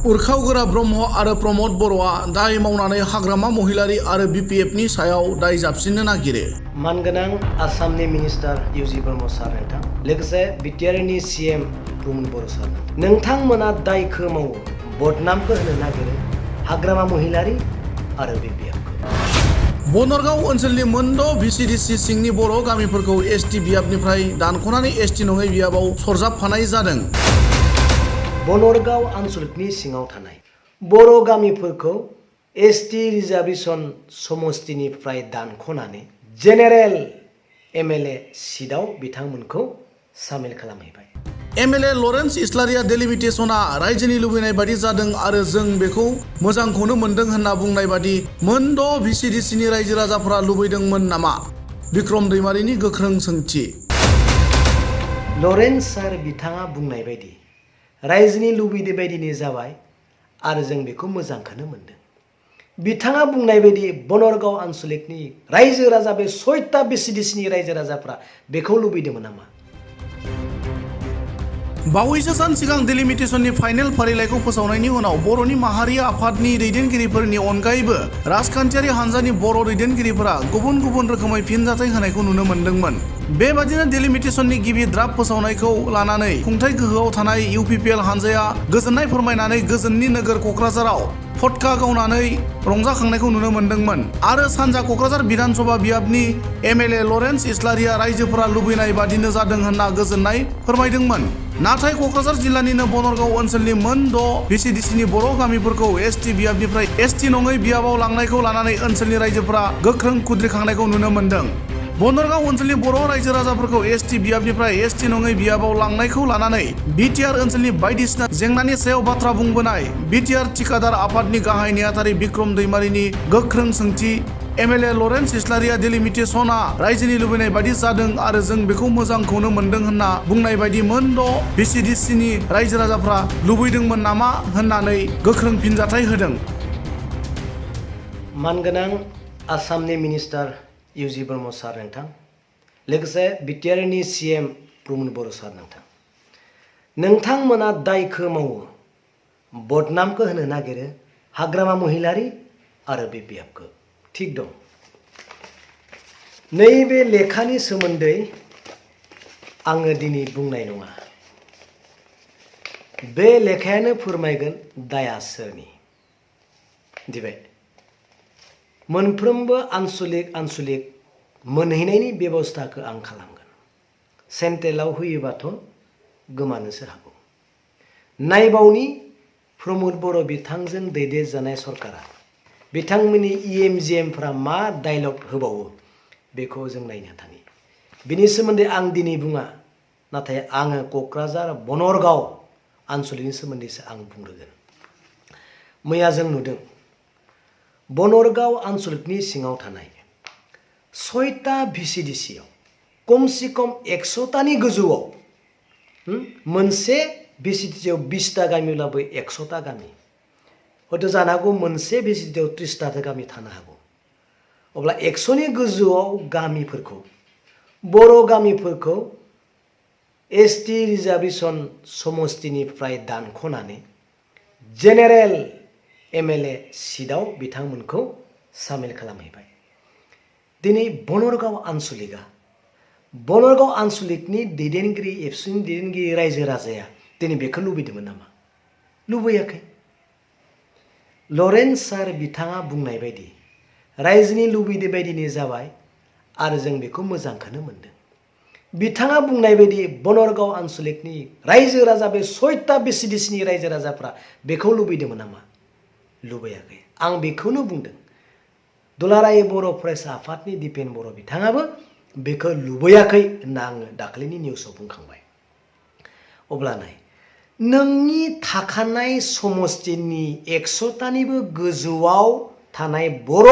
उरखावगोरा ब्रह्म आरो प्रमद बर'आ दाय मावनानै हाग्रामा महिलारि आरो बिपिएफनि सायाव दाय जाबसिननो नागिरो। मानगोनां आसामनि मिनिस्टार इउजि ब्रह्म सार नोंथां लोगोसे बिटिआरनि सीएम प्रमद बर' सार नोंथांमोना दायखौ मावो बदनामखौ होनो नागिरो हाग्रामा महिलारि आरो बिपिएफखौ। बनरगाव ओनसोलनि मोनद' भिसिडिसि सिंनि बर' गामिफोरखौ एसटि बियाबनिफ्राय दानख'नानै एसटि नङै बियाबाव सरजाबफानाय जादों। बनरगाव आनसलिकनि सिङाव थानाय बर' गामिफोरखौ एसटि रिजार्भेसन समस्तिनिफ्राय दानख'नानै जेनेरेल एमएलए सिटआव बिथांमोनखौ सामिल खालामहैबाय। एमएलए लरेन्स इस्लारिया डेलिमिटेसना रायजोनि लुबैनाय बादि जादों आरो जों बेखौ मोजांखौनो मोनदों होनना बुंनाय बादि मोनद' भिसिडिसिनि रायजो राजाफोरा लुबैदोंमोन नामा? बिक्रम दैमारिनि गोख्रों सोंथि। लरेन्स सार बिथाङा बुंनाय बायदि रायजोनि लुबैनाय बायदिनो जाबाय आरो जों बेखौ मोजांखौनो मोनदों। बिथाङा बुंनाय बायदि बनरगाव आनसलिकनि रायजो राजा बे 6टा भिसिडिसिनि रायजो राजाफ्रा बेखौ लुबैदोंमोन नामा? बावैसो सान सिगां डेलिमिटेसननि फाइनेल फारिलाइखौ फोसावनायनि उनाव बर'नि माहारिया आफादनि दैदेनगिरिफोरनि अनगायैबो राजखान्थियारि हान्जानि बर' दैदेनगिरिफोरा गुबुन गुबुन रोखोमै फिनजाथाय होनायखौ नुनो मोन्दोंमोन। बेबादिनो डेलिमिटेसननि गिबि ड्राफ्ट फोसावनायखौ लानानै खुंथाय गोहोआव थानाय इउपिपिएल हान्जाया गोजोननाय फोरमायनानै गोजोननि नोगोर क'क्राझाराव फटका गावनानै रंजाखांनायखौ नुनो मोन्दोंमोन आरो सानजा क'क्राझार विधानसभा बियाबनि एमएलए लरेन्स इस्लारिया रायजोफोरा लुबैनाय बादिनो जादों होनना गोजोननाय फोरमायदोंमोन। नाथाय क'क्राझार जिल्लानिनो बनरगाव ओनसोलनि मोनद' भिसिडिसिनि बर' गामिफोरखौ एसटि बियाबनिफ्राय एसटि नङै बियाबाव लांनायखौ लानानै ओनसोलनि रायजोफोरा गोख्रों खुद्रिखांनायखौ नुनो मोन्दों। बनरगाव ओनसोलनि बर' रायजो राजाफोरखौ एसटि बियाबनिफ्राय एसटि नङै बियाबाव लांनायखौ लानानै बिटिआर ओनसोलनि बायदिसिना जेंनानि सायाव बाथ्रा बुंबोनाय बिटिआर थिखादार आफादनि गाहाय नेहाथारि बिक्रम दैमारिनि गोख्रों सोंथि। एमएलए लरेन्स इस्लारिया डेलिमिटेसना रायजोनि लुबैनाय बादि जादों आरो जों बेखौ मोजांखौनो मोनदों होनना बुंनाय बायदि मोनद' भिसिडिसिनि रायजो राजाफ्रा लुबैदोंमोन नामा होननानै गोख्रों फिनजाथाय होदों। मानगोनां आसामनि मिनिस्टार इउजि ब्रह्म सार नोंथां लोगोसे बिटिआरनि सीएम प्रमद बर' सार नोंथांमोना दायखौ मावो बदनामखौ होनो नागिरो हाग्रामा महिलारि आरो बिपिएफखौ। थिग दं। नैबे लेखानि सोमोन्दै आङो दिनै बुंनाय नङा। बे लेखायानो फोरमायगोन दाया सोरनि। दिबाय मोनफ्रोमबो आनसलिक मोनहैनायनि बेबस्थाखौ आं खालामगोन। सेन्ट्रेलाव होयोबाथ' गोमानोसो हागौ। नायबावनि प्रमद बर' बिथांजों दैदेनजानाय सरकारा बिथांमोननि इएमजिएमफ्रा मा डायलग होबावो बेखौ जों नायनो थानि। बिनि सोमोन्दै आं दिनै बुङा नाथाय आङो क'क्राझार बनरगाव आनसलिकनि सोमोन्दैसो आं बुंग्रोगोन। मैया जों नुदों बनरगाव आनसलिकनि सिङाव थानाय 6टा भिसिडिसियाव खमसे खम 100टानि गोजौआव मोनसे भिसिडिसियाव 20टा गामिब्लाबो 100टा गामि हयथ' जानो हागौ मोनसे भिसिडिसियाव 30टा गामि थानो हागौ। अब्ला 100नि गोजौआव गामिफोरखौ बर' गामिफोरखौ एसटि रिजार्भेसन समस्तिनिफ्राय दानख'नानै जेनेरेल एमएलए सिटआव बिथांमोनखौ सामिल खालामहैबाय। दिनै बनरगाव आनसलिकनि दैदेनगिरि एबसुनि दैदेनगिरि रायजो राजाया दिनै बेखौ लुबैदोंमोन नामा? लुबैयाखै। लरेन्स सार बिथाङा बुंनाय बायदि रायजोनि लुबैनाय बायदिनो जाबाय आरो जों बेखौ मोजांखौनो मोनदों। बिथाङा बुंनाय बायदि बनरगाव आनसलिकनि रायजो राजा बे 6टा भिसिडिसिनि रायजो राजाफ्रा बेखौ लुबैदोंमोन नामा? लुबैयाखै। आं बेखौनो बुंदों। दुलाराय बर' फरायसा आफादनि दिपेन बर' बिथाङाबो बेखौ लुबैयाखै होनना आङो दाख्लैनि निउसाव बुंखांबाय। अब्ला नाय नोंनि थाखानाय समस्तिनि 100टानिबो गोजौआव थानाय बर'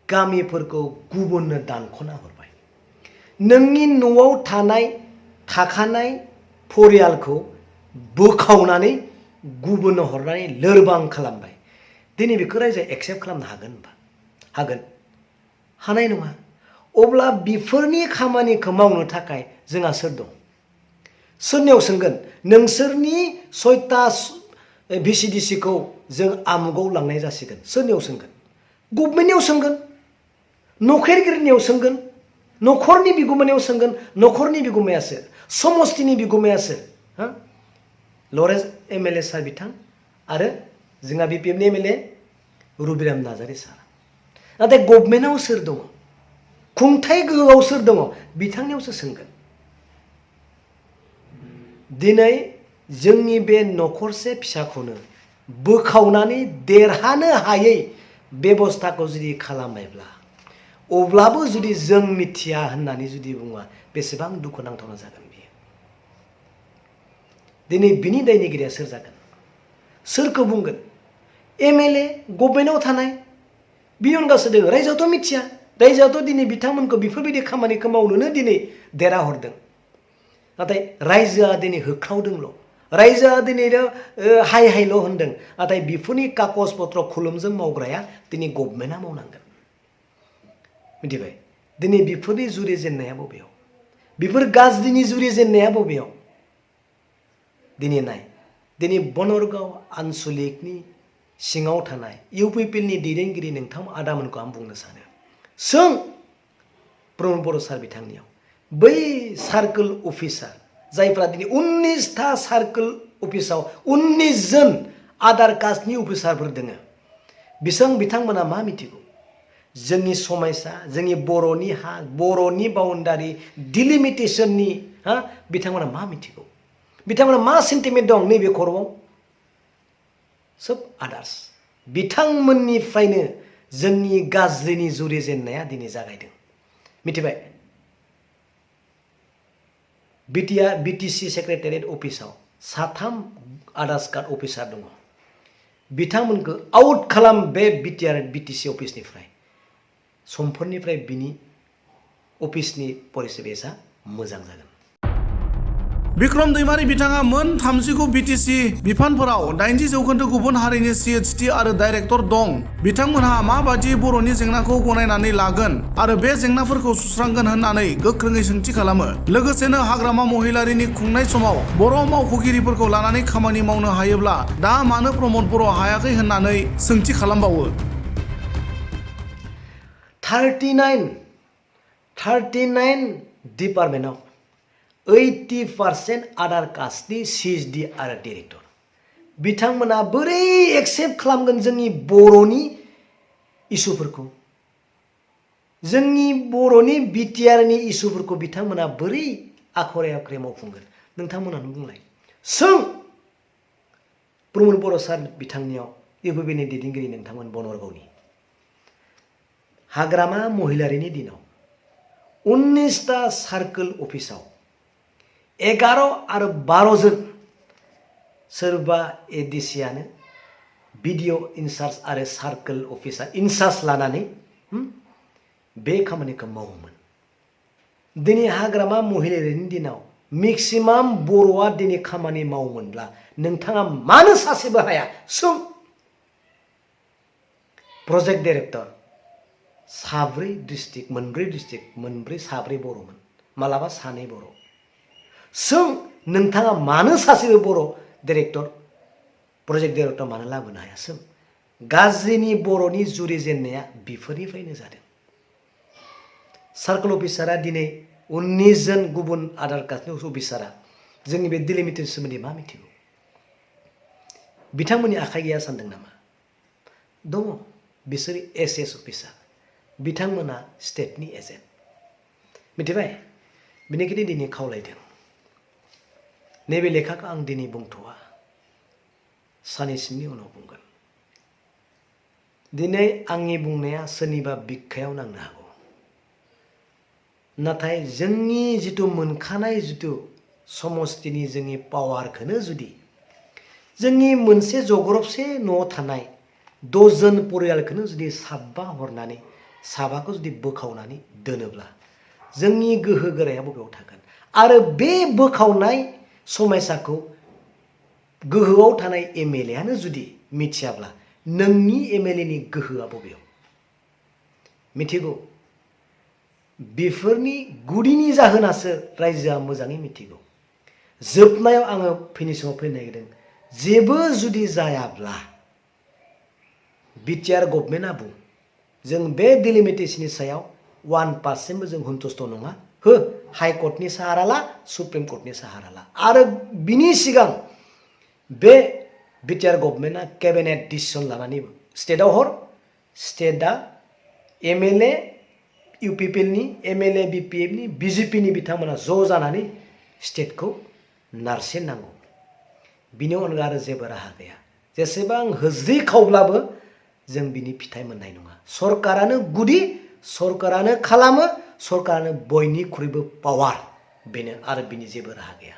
गामिफोरखौ गुबुननो दानख'ना हरबाय। नोंनि न'आव थाखानाय परियालखौ बोखावनानै गुबुननो हरनानै लोरबां खालामबाय। दिनै बेखौ रायजोआ एक्सेप्ट खालामनो हागोन होनबा? हागोन? हानाय नङा। अब्ला बेफोरनि खामानिखौ मावनो थाखाय जोंहा सोर दं? सोरनियाव सोंगोन नोंसोरनि 6टा VCDCखौ जों आमुगाव लांनाय जासिगोन सोरनियाव सोंगोन गभर्नमेन्टनियाव सोंगोन नखरगिरिनियाव सोंगोन नखरनि बिगुमानियाव सोंगोन नखरनि बिगुमाया सोर समस्तिनि बिगुमाया सोर हा लरेन्स MLA सार बिथां आरो जोंहा BPFनि MLA रुबिराम नार्जारी सार नाथाय गभर्नमेन्टआव सोर दङ खुंथाय गोहोआव सोर दङ बिथांनियावसो सोंगोन दिनै जोंनि बे नखरसे फिसाखौनो बोखावनानै देरहानो हायै बेबस्थाखौ जुदि खालामबायब्ला अब्लाबो जुदि जों मिथिया होननानै जुदि बुङा बेसेबां दुखुनांथावना जागोन बेयो दिनै बिनि दायनिगिरिया सोर जागोन सोरखौ बुंगोन MLA गभर्नमेन्टआव थानाय बिनि अनगासो दङ रायजोआथ' मिथिया रायजोआथ' दिनै बिथांमोनखौ बेफोरबायदि खामानिखौ मावनोनो दिनै देरहाहरदों नाथाय रायजोआ दिनै होख्रावदोंल' रायजोआ दिनै हाय हायल' होनदों नाथाय बेफोरनि कागज पत्र खुलुमजों मावग्राया दिनै गभर्नमेन्टआ मावनांगोन मिथिबाय दिनै बेफोरनि जुरिजेननाया बबेयाव बेफोर गाज्रिनि जुरिजेननाया बबेयाव दिनै नाय दिनै बनरगाव आनसलिकनि सिङाव थानाय UPPLनि दैदेनगिरि नोंथां आदामोनखौ आं बुंनो सानो सों प्रमद बर' सार बिथांनियाव बै सार्कोल अफिसार जायफ्रा दिनै 19टा सार्कोल अफिसाव 19 जन आधार कास्टनि अफिसारफोर दङ बिथांमोना मा मिथिगौ जोंनि समायसा जोंनि बर'नि हा बर'नि बाउन्डारि डिलिमिटेशननि हा बिथांमोना मा मिथिगौ बिथांमोना मा सेन्टिमेन्ट दं नैबे खर'आव सोब आदार्स बिथांमोननिफ्रायनो जोंनि गाज्रिनि जुरिजेननाया दिनै जागायदों मिथिबाय BTC सेक्रेटारियेट अफिसाव 3 आधार कार्ड अफिसार दङ बिथांमोनखौ आउट खालाम बे BTC अफिसनिफ्राय समफोरनिफ्राय बिनि अफिसनि परिसेबेसा मोजां जागोन बिक्रम दैमारी बिथाङा मोन 39 BTC बिफानफोराव 80% गुबुन हारिनि CHT आरो डाइरेक्टर दं बिथांमोनहा माबादि बर'नि जेंनाखौ गनायनानै लागोन आरो बे जेंनाफोरखौ सुस्रांगोन होननानै गोख्रोङै सोंथि खालामो लोगोसेनो हाग्रामा महिलारिनि खुंनाय समाव बर' मावख'गिरिफोरखौ लानानै खामानि मावनो हायोब्ला दा मानो प्रमद बर' हायाखै होननानै सोंथि खालामबावो 39 डिपार्टमेन्टआव 80% आधार कास्टनि CHD आरो डाइरेक्टर बिथांमोना बोरै एक्सेप्ट खालामगोन जोंनि बर'नि इसुफोरखौ जोंनि बर'नि BTRनि इसुफोरखौ बिथांमोना बोरै आखरे आखरे मावफुंगोन नोंथांमोनानो बुंलाय सों प्रमद बर' सार बिथांनियाव UPPLनि दैदेनगिरि नोंथांमोन बनरगावनि हाग्रामा महिलारिनि दिनाव 19टा सार्कोल अफिसाव 11 आरो 12 जन सोरबा ADCआनो BDO इनचार्ज आरो सार्कोल अफिसार इनचार्ज लानानै बे खामानिखौ मावोमोन दिनै हाग्रामा महिलारिनि दिनाव मेक्सिमाम बर'आ दिनै खामानि मावोमोनब्ला नोंथाङा मानो सासेबो हाया सों प्रजेक्ट डाइरेक्टर 4 डिस्ट्रिक्ट 4 डिस्ट्रिक्ट 4 बर'मोन मालाबा 2 बर' सों नोंथाङा मानो सासेबो बर' डाइरेक्टर प्रजेक्ट डाइरेक्टर मानो लाबोनो हाया सों गाज्रिनि बर'नि जुरिजेननाया बेफोरनिफ्रायनो जादों सार्कोल अफिसारा दिनै 19 जन गुबुन आधार कास्टनि अफिसारा जोंनि बे डिलिमिटेसन सोमोन्दै मा मिथिगौ बिथांमोननि आखाइ गैया सानदों नामा दङ बिसोर SS अफिसार बिथांमोना स्टेटनि एजेन्ट मिथिबाय बेनिखायनो दिनै खावलायदों नैबे लेखाखौ आं दिनै बुंथ'वा सानैसोनि उनाव बुंगोन दिनै आंनि बुंनाया सोरनिबा बिखायाव नांनो हागौ नाथाय जोंनि जिथु मोनखानाय जिथु समस्तिनि जोंनि पावारखौनो जुदि जोंनि मोनसे जग्रबसे न'आव थानाय 10 जन परियालखौनो जुदि 7 हरनानै 7खौ जुदि बोखावनानै दोनोब्ला जोंनि गोहो गोराया बबेयाव थागोन आरो बे बोखावनाय समायसाखौ गोहोआव थानाय MLAआनो जुदि मिथियाब्ला नोंनि MLAनि गोहोआ बबेयाव मिथिगौ बेफोरनि गुदिनि जाहोनासो रायजोआ मोजाङै मिथिगौ जोबनायाव आङो फिनिशिंआव फैनो नागिरदों जेबो जुदि जायाब्ला बिटिआर गभर्नमेन्टआ बुं जों बे डिलिमिटेशननि सायाव 1% जों सन्तुष्ट नङा हो हाइकर्टनि साहारा ला सुप्रिम कर्टनि साहारा ला आरो बिनि सिगां बे बिटिआर गभर्नमेन्टआ केबिनेट डिसिसन लानानै स्टेटआव हर स्टेटआ एमएलए इउपिपिएलनि एमएलए बिपिएफनि बिजेपिनि बिथांमोना ज' जानानै स्टेटखौ नारसिननांगौ बिनि अनगा आरो जेबो राहा गैया जेसेबां होज्रि खावब्लाबो जों बिनि फिथाइ मोननाय नङा सरकारानो गुदि सरकारानो खालामो सरकारानो बयनिख्रुइबो पावार बेनो आरो बिनि जेबो राहा गैया